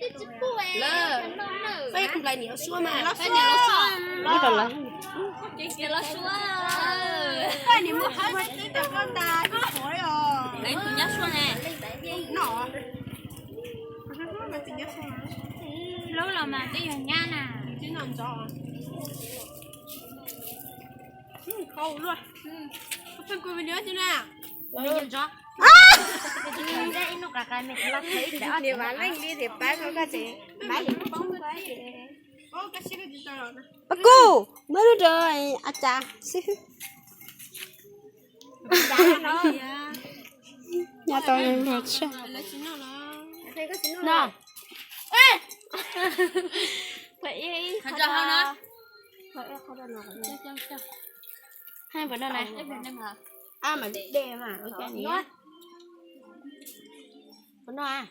Lawm, peb kuv nplais niam los suab mas. Los suab. Los suab. Koj niam muab qhov tib rau koj ntas tib qhuav os. Lawv tus nyab suab ne. No. Lub los mas twb yog nyab na. Tib no ntxov. Khau luaj. Koj pheej kuv video ci na. Niam vam leej li tias pab koj, koj tseem pab li poob. Pab kuj muab lub rau a cas xwb. Nyob tau luag tshaj. No. Hai npawm no na. A mas de mas ua cas niam. Npawm no a.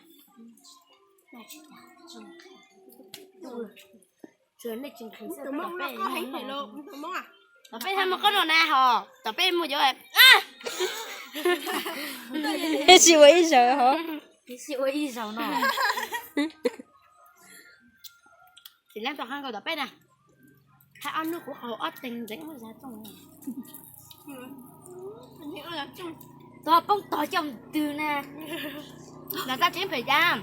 Tom peb tsis muaj koj no na ho, tom peb muaj cov. Peb tsis ua ib zaug ho. Peb tsis ua ib zaug no. Tsis leej tau qab nkaus tom peb na. Hab ob hnub kuv qaug ob teeg ntxeev muab zas tooj. Tog poob tog coj twg na. Nas txaj teeb phem cas.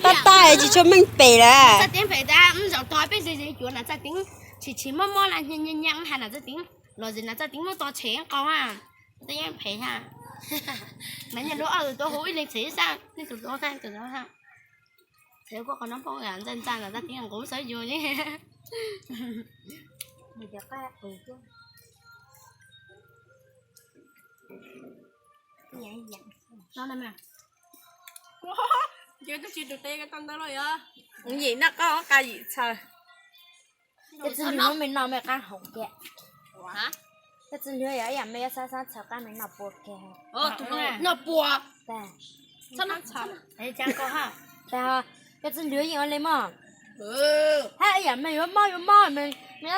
Tab tab tsis tshua meej pem lawm. Nas txaj teeb phem tas, zaum tog peb ze ze cuav nas txaj teeb, tshis tshis mob mob na, nyiam nyiam has nas txaj teeb, los zis nas txaj teeb muab tog tshem qaug ha. Tej yeej phem ha. Mas nyiam lub ob tus tuav hu ib leeg tshem ib sab, ib tus tuav ha, ib tus tuav ha. Tshem kuj qhov no poob ntxa ntxa nas txaj teeb nqus sawv yus li. Yim noj qab qa yim txhaws. Cov txiv hluas me no me qab hau kiag. Cov txiv hluas yog ib yam me yuav xav xav txhaws qab me no puas kiag. Noj puas. Cov txiv hluas yeej ua li mog. Hab ib yam me yuav mob yuav mob me, me